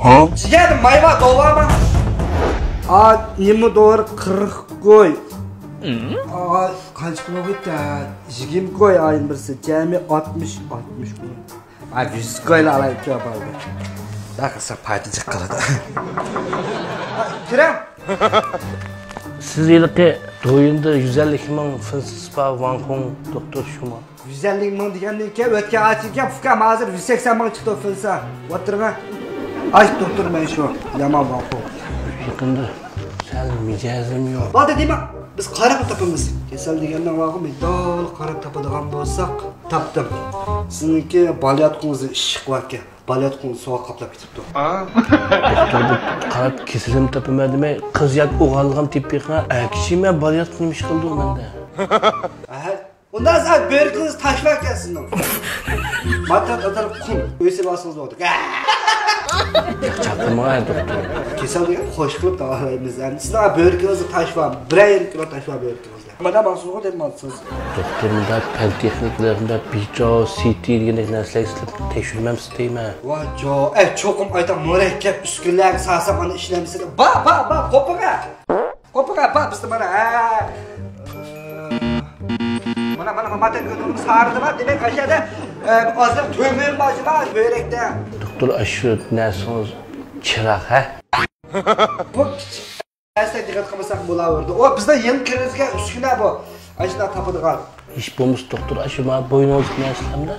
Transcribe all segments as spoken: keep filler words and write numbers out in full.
ھە؟ جىگەر مايۋا دوۋاما. ئا، يېمە دورا قىرىق كوي. ئا، قانچە كوي بولغىيتتى؟ يىگىرمە كوي ئاينىڭ بىرسى. جەمئىي ئاتمىش، ئاتمىش كوي. ھە، يۈز كويلا ئالايچۇ ئاپايدى. بەك قىلسا پايدا جىق قىلىدۇ. كىرەم. سىز ھېلىقى دويىندا يۈز ئەللىك مىڭ فىنسىز بار ۋاڭ خۇڭ دوختۇر شۇما؟ يۈز ئەللىك مىڭ دېگەندىن كېيىن ئۆتكەن ئاچىكەن ئۇكام، ھازىر يۈز سەكسەن مىڭ چىقتى فىنسا. ئولتۇرما. ئاي دوختۇر، مەن شۇ يامان ۋاڭ خۇڭ. يېقىندا سەل مىجەزىم يوق. بولدى دېمە، بىز قاراپ تاپىمىز. كېسەل دېگەننىڭ ۋاغۇ مېدال قاراپ تاپىدىغان بولساق تاپتىم. سىزنىڭكى بالىياتقۇڭىزدا ئىششىق باركەن. بالىياتقۇڭىزنى سوغۇق قاپلاپ كېتىپتۇ. دوختۇر، بۇ قاراپ كېسىلىم تاپىمەن دېمەي، قىز ياكى ئوغۇل ئالغان تېپىپ بېقىڭا، ئەكىشىمە بالىياتقۇ نېمە ئىش قىلىدۇ مەندە؟ ئەھە، ئۇنداق سەن بۆرىكىڭىزنى تاشلاۋەتكەن سىزنىڭ. ماتات ئاتار قۇم ئۆسۈپ ئالسىڭىز بولدى. چاقىرماڭ، ئە، دوختۇر. كېسەل دېگەن خوش قىلىپ داۋالايمىز. ئەمدى سىزنىڭ بۆرىكىڭىزنى تاشلاپ، بىرەر يىل كىلو تاشلاپ بۆرىكىڭىزنى. مانا ماڭسىزغۇ دەپ ماڭسىز. دوختۇر، مۇنداق پەن تېخنىكىلار، مۇنداق بىچاۋ، سىتى دېگەندەك نەرسىلەرگە سىلەپ تەكشۈرمەمسىز دەيمەن. ۋاي جو، ئەي چوقۇم ئايتا مۇرەككەپ ئۈسكۈنىلەرگە سالسام ئانا ئىشلەمسىز. با، با، با، قوپۇڭە. قوپۇڭە، با، بىزدە مانا، ھە. مانا، مانا، مانا، مانا، سارىدا بار، دېمەك، ئاشۇ يەردە، ئە، ئازراق تۆمۈر بار، شۇ بار، بۆرەكتە. دوختۇر، ئاشۇ نەرسىڭىز چىراغ، ھە؟ بۇ كىچىك. ئەسلى دىققەت قىلمىساق بولاۋېرىدۇ. ئۇ بىزنىڭ يېڭى كىرگۈزگەن ئۈسكۈنە بۇ. ئاشۇنداق تاپىدىغان. ھېچ بولمىسا دوختۇر، ئاشۇ مانا بوينىڭىزدىكى نەرسىلەرنى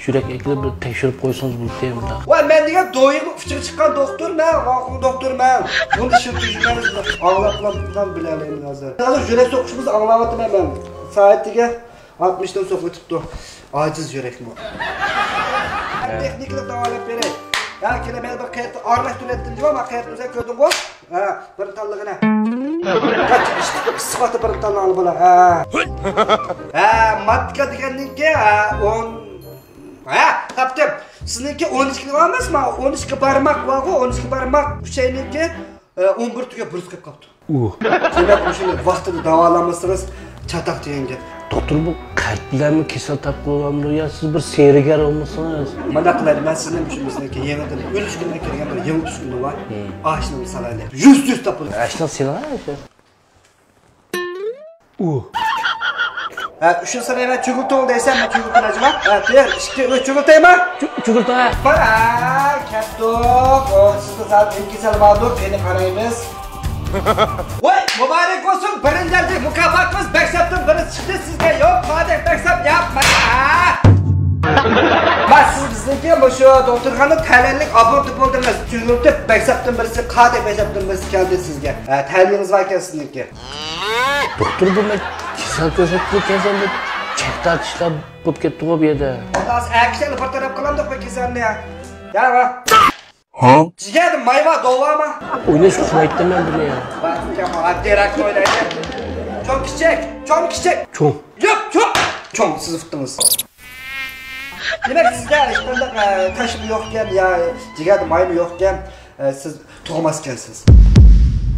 شۇرەك ئەكىلىپ بىر تەكشۈرۈپ قويسىڭىز بولىدۇ مۇنداق. ۋاي مەن دېگەن دويىنىڭ ئۇچىغا چىققان دوختۇر مەن، ۋاقۇ دوختۇر مەن. بۇنى ئىشلىتىپ يۈرمەڭ، ئاڭلاپلا بىلەلەيمىز ھازىر. ھازىر يۈرەك سوقۇشىمىزنى ئاڭلاۋاتىمەن مەن. سائەتىگە ئاتمىشتىن سوقۇۋېتىپتۇ. ئاجىز يۈرەكمۇ. تېخنىكىلىق داۋالاپ بېرەي. يا كېلە مەن بىر قېتى ئارىلاشتۇرۇۋەتتىم جۇما، مەن قېتى ئۆزۈڭ كۆردۈڭغۇ. ھە، بىر تاللىغىنە. ئىسسىقتا بىر تاللاڭلار بالا. ھە. ھە، ماتېماتىكا دېگەننىڭكى، ھە، ئون. ھە، تاپتىم. سىزنىڭكى ئون ئىككى ئەمەسما، ئون ئىككى بارماق بارغۇ، ئون ئىككى بارماق ئۈچەينىڭكى، ئە، ئون بىر تۈگەپ بىرسى قېلىپ قاپتۇ. ئۇ. دېمەك، مۇشۇنى ۋاقتىدا داۋالانمىسىڭىز، چاتاق دېگەن گەپ. دوختۇر، بۇ قەلب بىلەنمۇ كېسەل تاپقىلى بولامدۇ يا سىز بىر سېھىرگەر بولمىسىڭىز؟ مانداق قىلايلى، مەن سىزنى مۇشۇ بىزنىڭكى يېڭىدىن ئۈلۈشكۈندىن كىرگەن بىر يېڭى ئۈسكۈنە بار. ھىم. ئاشۇنى سالايلى. يۈز يۈز تاپىدۇ. ئاشۇنى سېلىڭ. ئۇ. ھە، ئۈچىنچى سالايمەن، چۆگۈلتۈڭ دەيسەن، مەن چۆگۈلتۈم ئەجەبا. ھە، بىر، ئىككى، ئۈچ، چۆگۈلتەيمەن. چۆ-، چۆگۈلتۈڭ، ھە. ۋاي، ھە، كەتتۇق. ئۇ، سىزنى سەل ئىنكاس سەل ماڭدۇق، قېنى قارايمىز. ۋاي، مۇبارەك بولسۇن، بىرىنچى دەرىجە مۇكاپاتىمىز بەك سەپتىن بىرىنچى چىقتى سىزگە. يوق، قادەك بەك سەپ ياق. ما، سىز بىزنىڭكى مۇشۇ دوختۇرخانىدا تەلەيلىك ئاپېراتور بولدىڭىز. چۆگۈلتۈپ بەك سەپتىن بىرسى، قادەك بەك سەپتىن بىرسى كەلدى سىزگە. ھە، تەلىيىڭىز باركەن سىزنىڭكى. دوختۇر، بۇ مەن كېسەل كۆرسەتكىلى كەلسەم، بۇ چەك تارتىشلار بولۇپ كەتتىغۇ بۇ يەردە. ئەكىشەننى بىر تەرەپ قىلامدۇق بۇ كېسەلنى. يا، ۋا. ھا؟ جىگەر مايۋا دوۋاما. ئويناش ئۇخلايتتىم مەن بۇنى. ئاددىيراق ئوينايدۇ. چوڭ كىچىك، چوڭ كىچىك. چوڭ. ياق، چوڭ. چوڭ، سىز ئۇتتىڭىز. دېمەك، سىزدە ھېچقانداق، ئە، تاشمۇ يوقكەن، يا جىگەردە مايمۇ يوقكەن، ئە، سىز تۇغماسكەنسىز.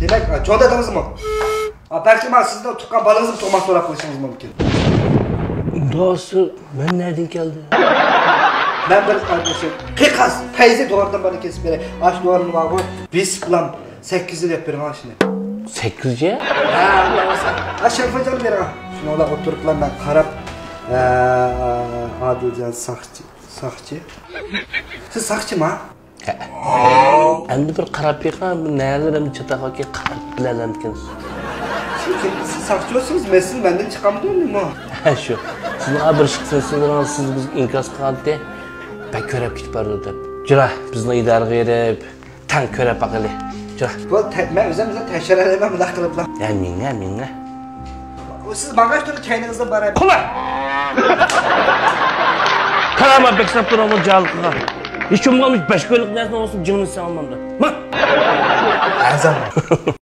دېمەك، ئە، چوڭ دادىڭىزمۇ؟ ئا، بەلكىم، ئا، سىزنىڭ تۇغقان بالىڭىزمۇ تۇغماس سوراپ قويۇشىڭىز مۇمكىن. ئۇنداقسا مەن نەدىن كەلدىم؟ مەن بىر، ئە، شۇ قىقاس پەيزى دورىدىن بىرنى كېسىپ بېرەي. ئاشۇ دورىنى بارغۇ، بېسىقلام. سەككىز يىل يەپ بېرىڭ ئاشۇنى. سەككىز يىل؟ ھە، ئاشۇ فىنجاننى بېرىڭ. شۇنىڭ بىلەن ئولتۇرۇپلا مەن قاراپ، ھە، ئادىلجان ساقچى، ساقچى. سىز ساقچىما؟ ھە. ئەمدى بىر قاراپ بېقىڭ، بۇ نەلەر ئەمدى چاتاققا كېلىپ قاراپ بىلەلەمكەنسىز؟ سىز، سىز ساقچى بولسىڭىز، مەن سىز مەندىن چىقامدۇ نېمە؟ ھە، شۇ. سىزنىڭ بىر ئىككى سۆزىڭىزنى سىز بىزگە ئىنكاس قىلغانتى، بەك كۆرەپ كېتىپ بارىدۇ دەپ. جۇرا، بىزنىڭ ئىدارىگە بېرىپ، تەڭ كۆرۈپ باقىلى. جۇ. بۇ تە-، مەن ئۆزۈم، ئۆزۈم تەكشۈرەلەيمەن بۇنداق قىلىپلا. يا مېڭە، مېڭە. ئۇ سىز ماڭغاچ تۇرۇپ كەينىڭىزدىن باراي. قولا! قاراما بەك ساپ تۇرۇڭ بۇ جاھىل قىلغان. ھېچ بولمىغان بەش كويلۇق نەرسىنى ئالسۇن جىڭنى سالمامدا. ما! ئەزان.